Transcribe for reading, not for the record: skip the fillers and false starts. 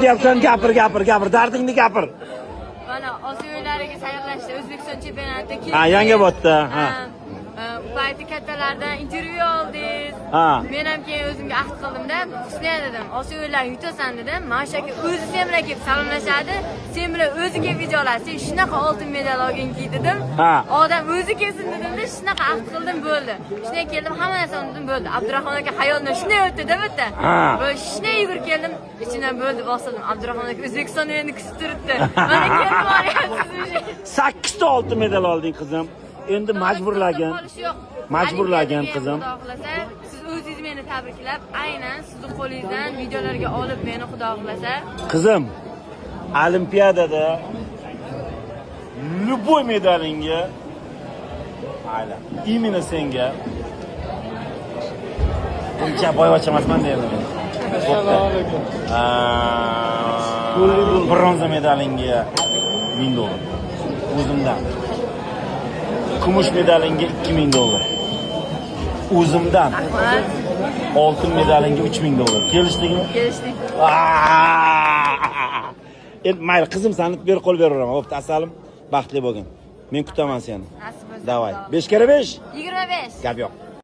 Eshityapsan, gapir, gapir, gapir, dardingni gapir. Mana Osiyo o'yinlariga tayyorlashdi. O'zbekiston chempionatida keldik. Ha, Yangiobodda, ha. Ha, u payti kattalardan intervyu oldingiz. Ha. Men ham keyin o'zimga ahd qildimda, Husniya dedim, Osiyo o'yinlarini yutasan dedim. Mana shu aka o'zi sen bilan kelib salomlashadi, sen bilan o'zi kelib video oladi. Sen shunaqa oltin medal olginki dedim. Ha. Odam o'zi kelsin dedimda, shunaqa ahd qildim, bo'ldi. Shunday keldim, hamma narsani unutdim, bo'ldi. Abdurahmon aka xayolimdan shunday o'tdi-da bitta. Ha. Bo'ldi, shunday yugurib keldim, ichimdan bo'ldi, bosildim. Abdurahmon aka O'zbekiston endi kutib turibdi. Mana keldim, olyapsiz уже. Sakkizta oltin medal olding, qizim. Endi majburlagin. Qolish yo'q. Majburlagin, Olimpiadaga ham qizim. Xudo xohlasa, siz o'zingiz meni tabriklab, aynan sizni qo'lingizdan videolarga olib meni, Xudo xohlasa. Qizim, olimpiadada любой medalingga, mayli, именно senga, buncha boyvachcha emasman deydi. Assalomu alaykum. Bronza medalingga 1000 dollar o'zimdan. Kumush medalingga 2000 dollar o'zimdan. Rahmat. Oltin medalingga 3000 dollar. Kelishdikmi? Kelishdik. Endi mayli, qizim, sani ber, qo'l beraveraman. Bo'pti, asalim, baxtli bo'lgin. Men kutaman seni. Nasib bo'lsa. Давай. Xudo. 5 karra 5. 25. Gap yo'q.